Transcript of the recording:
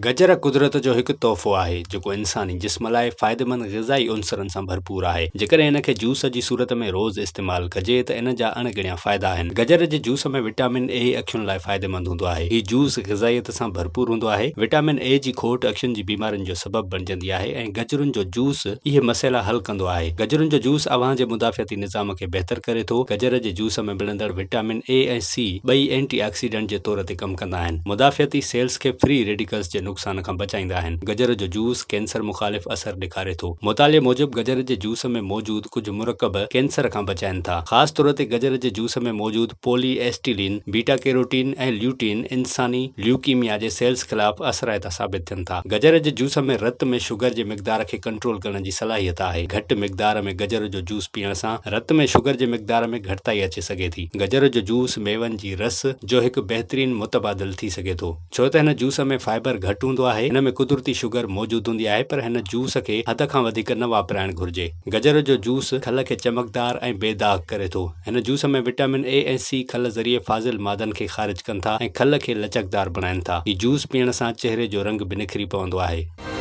گجر قدرت جو هڪ تحفو آهي، جيڪو انساني جسم لاء فائديمند غذائي عنصرن سان ڀرپور آهي. جيڪڏهن ان کي جوس جي صورت ۾ روز استعمال ڪجي ته ان جا اڻ ڳڻيا فائدا آهن. گجر جي جوس ۾ وٽامن اي اکين لاء فائديمند هوندو آهي. هي جوس غذائيت سان ڀرپور هوندو آهي. وٽامن اي جي کوٽ اکين جي بيمارين جو سبب بڻجندي آهي ۽ گجرن جو جوس اهي مسئلا حل ڪندو آهي. گجرن جو جوس اوهان جي مدافعتي نظام کي بهتر ڪري ٿو. گجر جي جوس ۾ ملندڙ وٽامن اي ۽ سي ٻئي اينٽي آڪسيڊنٽ جي طور تي ڪم ڪندا آهن. مدافعتي سيلز کي فري ريڊيڪلز جي نقصان کان بچائيندا آهن. گجر جو جوس ڪينسر مخالف اثر ڏيکاري ٿو. مطالعي موجب گجر جي جوس ۾ موجود ڪجهه مرڪب ڪينسر کان بچائين ٿا. خاص طور تي گجر جي جوس ۾ موجود پولي ايسٽيلين، بيٽا ڪيروٽين ۽ ليوٽين انساني ليوڪيميا جي سيلز خلاف اثرائتا ثابت ٿين ٿا. گجر جي جوس ۾ رت ۾ شگر جي مقدار کي ڪنٽرول ڪرڻ جي صلاحيت آهي. گهٽ مقدار ۾ گجر جو جوس پيئڻ سان رت ۾ شگر جي مقدار ۾ گهٽتائي اچي سگهي ٿي. گجر جو جوس ميون جي رس جو هڪ بهترين متبادل ٿي سگهي ٿو. ڇو ته هن جوس ۾ فائبر گهٽ هوندو آهي. هن ۾ قدرتي شگر موجود هوندي آهي پر هن جوس کي حد کان وڌيڪ نه واپرائڻ گهرجي. گجر جو جوس کل کي چمڪدار ۽ بي داغ ڪري ٿو. هن جوس ۾ وٽامن اي ۽ سي کل ذريعي فاضل مادن کي خارج ڪن ٿا ۽ کل کي لچڪدار بڻائين ٿا. هي جوس پيئڻ سان چهري جو رنگ به نکري پوندو آهي.